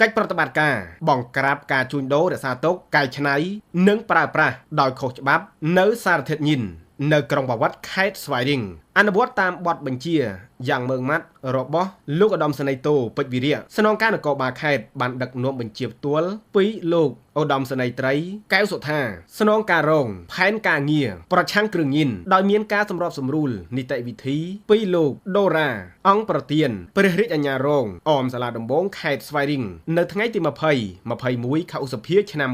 កិច្ចប្រតិបត្តិការបង្ក្រាបការជួញដូររក្សាទុកកែច្នៃនិងប្រើប្រាស់ដោយខុសច្បាប់នៅសារធាតុញៀននៅក្រុងបាវិតខេត្តស្វាយរៀងអនុវត្តតាមបទបញ្ជាយ៉ាងម៉ឺងម៉ាត់របស់លោកឧត្តមសេនីយ៍តូពេជ្រវីរៈស្នងការនគរបាលខេត្តបានដឹកនាំបញ្ជាផ្ទាល់ពីលោកឧត្តមសេនីយ៍ត្រីកែវសុថាស្នងការរងផែនការងារប្រឆាំងគ្រឿងញៀនដោយមានការសម្របសម្រួលនីតិវិធីពីលោកដូរ៉ាអង្គប្រធានព្រះរាជអាជ្ញារងអមសាលាដំបងខេត្តស្វាយរៀងនៅថ្ងៃទី20 21ខែឧសភាឆ្នាំ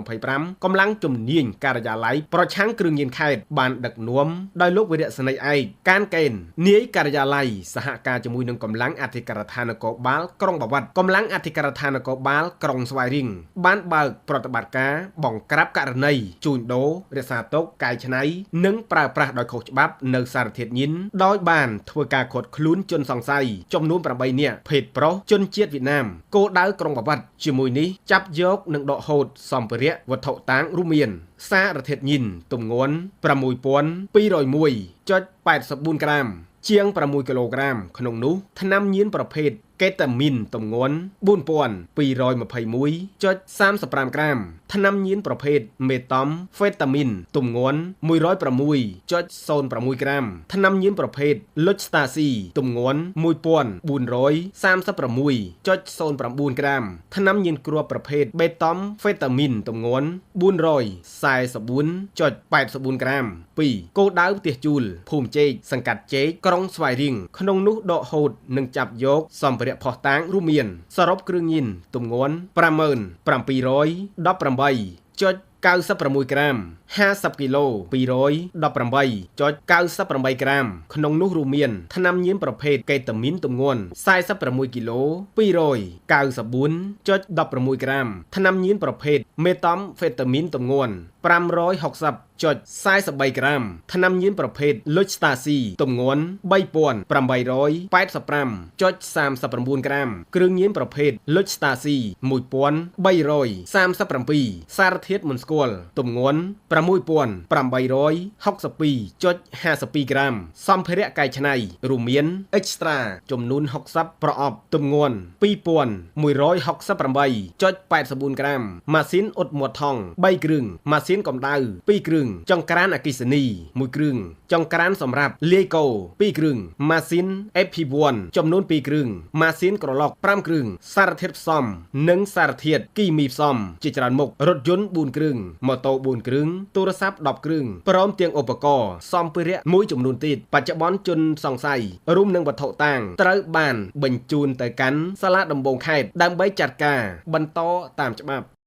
2025កម្លាំងជំនាញការិយាល័យប្រឆាំងគ្រឿងញៀនខេត្តបានដឹកនាំដោយលោកវីរៈសេនីយ៍ឯកកានកេននាយការិយាល័យសហការជាមួយនឹងកម្លាំងអធិការដ្ឋាននគរបាលក្រុងបាវិតកម្លាំងអធិការដ្ឋាននគរបាលក្រុងស្វាយរៀងបានបើកប្រតិបត្តិការបង្ក្រាបករណីជួញដូររក្សាទុកកែច្នៃនិងប្រើប្រាស់ដោយខុសច្បាប់នៅសារធាតុញៀនដោយបានធ្វើការឃាត់ខ្លួនជនសង្ស័យចំនួន8នាក់ភេទប្រុសជនជាតិវៀតណាមគោលដៅក្រុងបាវិតជាមួយនេះចាប់យកនិងដកហូតសម្ភារៈវត្ថុតាងរួមមានសារធាតុញៀនទម្ងន់ 6201.84 ក្រាមជាង6គីឡូក្រាមក្នុងនោះថ្នាំញៀនប្រភេទកេតាមីនទម្ងន់ 4221.35 ក្រាមថ្នាំញៀនប្រភេទមេតំហ្វេតាមីនទម្ងន់ 106.06 ក្រាមថ្នាំញៀនប្រភេទលុចស្តាស៊ីទម្ងន់ 1436.09 ក្រាមថ្នាំញៀនគ្រាប់ប្រភេទបេតំហ្វេតាមីនទម្ងន់ 444.84 ក្រាម2គោលដៅផ្ទះជួលភូមិចេកសង្កាត់ចេកក្រុងស្វាយរៀងក្នុងនោះដកហូតនិងចាប់យកសម្ភារៈភស្តុតាងរួមមានសរុបគ្រឿងញៀនទម្ងន់ 5718.96 ក្រាម50គីឡូ218.98 ក្រាមក្នុងនោះរួមមានថ្នាំញៀនប្រភេទកេតាមីនទម្ងន់46គីឡូ294.16 ក្រាមថ្នាំញៀនប្រភេទមេតំហ្វេតាមីនទម្ងន់560.43 ក្រាមថ្នាំញៀនប្រភេទលុចស្តាស៊ីទម្ងន់ 3885.39 ក្រាមគ្រឿងញៀនប្រភេទលុចស្តាស៊ី1337សារធាតុមិនស្គាល់ទម្ងន់ 6862.52 ក្រាមសម្ភារៈកែច្នៃរួមមានអិចស្ត្រាចំនួន60ប្រអប់ទម្ងន់ 2168.84 ក្រាមម៉ាស៊ីនអ៊ុតមាត់ថង់3គ្រឿងម៉ាស៊ីនកម្ដៅ2គ្រឿងចង្ក្រានអគ្គិសនី1គ្រឿងចង្ក្រានសម្រាប់លាយកោ2គ្រឿងម៉ាស៊ីន AP1 ចំនួន2គ្រឿងម៉ាស៊ីនក្រឡុក5គ្រឿងសារធាតុផ្សំនិងសារធាតុគីមីផ្សំជាច្រើនមុខរថយន្ត4គ្រឿងម៉ូតូ4គ្រឿងទូរស័ព្ទ10គ្រឿងព្រមទាំងឧបករណ៍សម្ភារៈមួយចំនួនទៀតបច្ចុប្បន្នជនសង្ស័យរួមនឹងវត្ថុតាងត្រូវបានបញ្ជូនទៅកាន់សាលាដំបងខេត្តដើម្បីចាត់ការបន្តតាមច្បាប់។